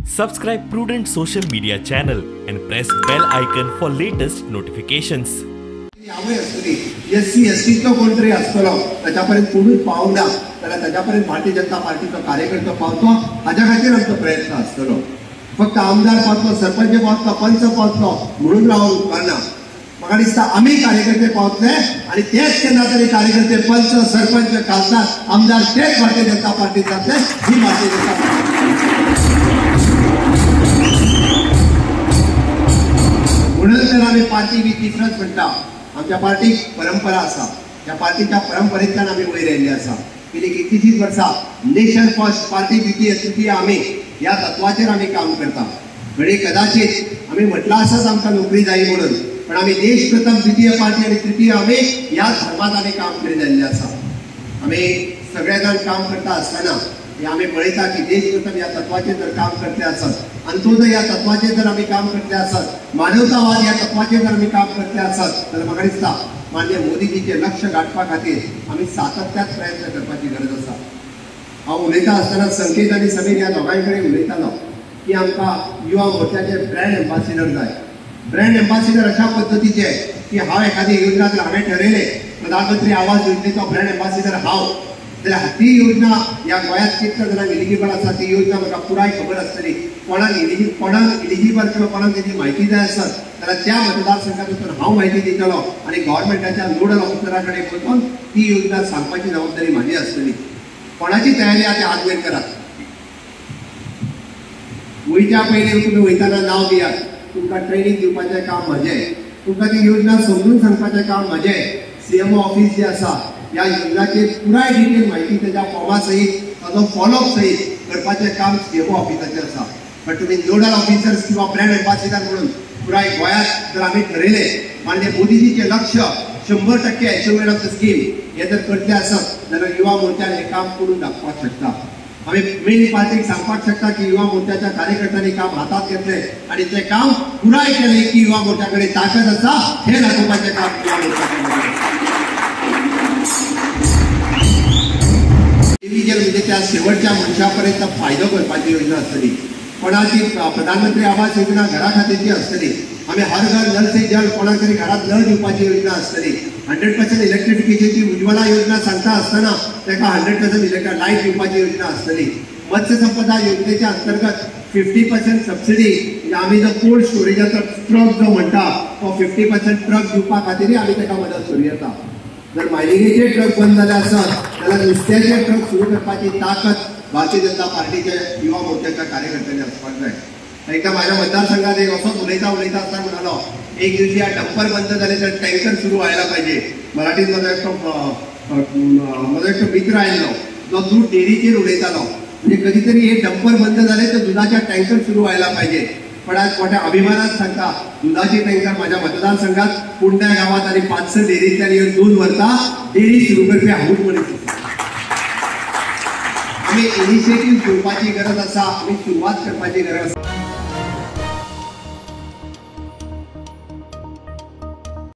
Subscribe Prudent Social Media channel and press bell icon for latest notifications. S C S टीचो कोण तरी आसतलो ताच्या पर्यंत कोणूच पावना जाल्यार ताच्या पर्यंत भारतीय जनता पार्टीचो कार्यकर्तो पावतलो हाज्या खातीर आमचो प्रयत्न आसतलो. फक्त आमदार पावतलो, सरपंच पावतलो, पंच पावतलो म्हणून रावून उपकारना. म्हाका दिसता आमी कार्यकर्ते पावतले आनी तेच केन्ना तरी कार्यकर्ते, पंच, सरपंच, खासदार, आमदार तेच भारतीय जनता पार्टीत जातले. ही भारतीय जनता पार्टी म्हणून तर आमी पार्टी विथ डिफरन्स म्हणटा. आमच्या पार्टीक परंपरा आसा, त्या पार्टीच्या परंपरेंतल्यान आमी वयर आयिल्ले आसा. गेली कितलींशींच वर्सां नेशन फर्स्ट, पार्टी द्वितीय, तृतीय आमी ह्या तत्वाचेर आमी काम करता. घडये कदाचित आमी म्हटलां आसत आमकां नोकरी जाय म्हणून, पण आमी देश प्रथम, द्वितीय पार्टी आनी तृतीय आमी ह्या धर्मांत आमी काम करीत आयिल्ले आसा. आमी सगळे जाण काम करता आसतना हे आमी पळयता की देश प्रथम ह्या तत्वाचेर जर काम करतले आसत, अंत्योदय ह्या तत्वाचेर जर आमी काम करतले आसत, मानवतावाद ह्या तत्वाचेर जर आमी काम करतले आसत जाल्यार म्हाका दिसता माननीय मोदीजीचें लक्ष गांठपा खातीर आमी सातत्यात प्रयत्न करपाची गरज आसा. हांव उलयता आसतना संकेत आनी समीर ह्या दोगांय कडेन उलयतालो की आमकां युवा मोर्चाचे ब्रँड एम्बासिडर जाय. ब्रँड एम्बासिडर अशा पद्दतीचे की हांव एखादी योजना जर हांवें ठरयलें प्रधानमंत्री आवास योजनेचो ब्रँड एम्बासिडर हांव, जाल्यार ती योजना ह्या गोंयांत कितल्या जाणांक एलिजिबल आसा ती योजना म्हाका पुराय खबर आसतली. कोणाक एलिजिबल किंवा कोणाक तेजी म्हायती जाय आसत जाल्यार त्या मतदारसंघात वचून हांव म्हायती दितलो आनी गव्हर्मेंटाच्या नोडल ऑफिसरा कडेन वचून ती योजना सांगपाची जबाबदारी म्हाजी आसतली. कोणाची तयारी आसा ते हात वयर करात. वयच्या पयलीं तुमी वयतना नांव दियात. तुमकां ट्रेनींग दिवपाचें काम म्हजें, तुमकां ती योजना समजून सांगपाचें काम म्हजें. सीएमओ ऑफिस जे आसा ह्या योजनाचेर पुराय डिटेल म्हायती तेज्या फॉर्मा सहीत ताजो फॉलोअप सहीत करपाचें काम सीएमओ ऑफिसाचें आसा. बट तुमी नोडल ऑफिसर्स किंवा ब्रँड एम्बासिडर म्हणून पुराय गोंयांत जर आमी ठरयलें माननीय मोदीजीचें लक्ष 100% अचिवमेंट ऑफ the scheme हें जर करतलें आसत जाल्यार युवा मोर्चान हें काम करून दाखोवपाक शकता. आमी मेन पार्टीक सांगपाक शकता की युवा मोर्चाच्या कार्यकर्त्यांनी काम हातांत घेतलें आनी तें काम पुराय केलें की युवा मोर्चा कडेन ताकद आसा हें दाखोवपाचें काम युवा मोर्चा. इंडिव्हिज्युअल म्हणजे त्या शेवटच्या मनशा पर्यंत फायदो करपाची योजना आसतली. कोणाची प्रधानमंत्री आवास योजना घरा खातीरची आसतली. आमी हर घर नल से जल, कोणाक तरी घरात नळ दिवपाची योजना आसतली. 100% इलेक्ट्रिफिकेशनची उज्ज्वला योजना सांगता आसतना ताका 100% इलेक्ट्रिक लायट दिवपाची योजना आसतली. मत्स्य संपदा योजनेच्या अंतर्गत 50% सबसिडी, म्हणजे आमी जो कोल्ड स्टोरेजाचो ट्रक जो म्हणटा तो 50% ट्रक दिवपा खातीरय आमी ताका मदत करूं येता. जर मायनिंगेचे ट्रक बंद जाले आसत जाल्यार नुस्त्याचे ट्रक सुरू करपाची ताकद भारतीय जनता पार्टीच्या युवा मोर्चाच्या कार्यकर्त्यांनी आसपाक जाय. एकदा माझ्या मतदारसंघात एक असोच उलयता उलयता आसतना म्हणालो, एक दिवशी या डंपर बंद झाले तर टँकर सुरू व्हायला पाहिजे. मराठीत माझा एकटो मित्र आयिल्लो जो दूध डेअरीचेर उलयतालो, म्हणजे कधीतरी हे डंपर बंद झाले तर दुधाच्या टँकर सुरू व्हायला पाहिजे. पण आज मोठ्या अभिमानात सांगता दुधाची टँकर माझ्या मतदारसंघात कुंड्या गावात आणि 500 डेअरीतल्यान येवन दूध व्हरता. डेअरी सुरू करपी हांवूच मनीस. आमी इनिशिएटीव घेवपाची गरज आसा, आमी सुरवात करपाची गरज आसा.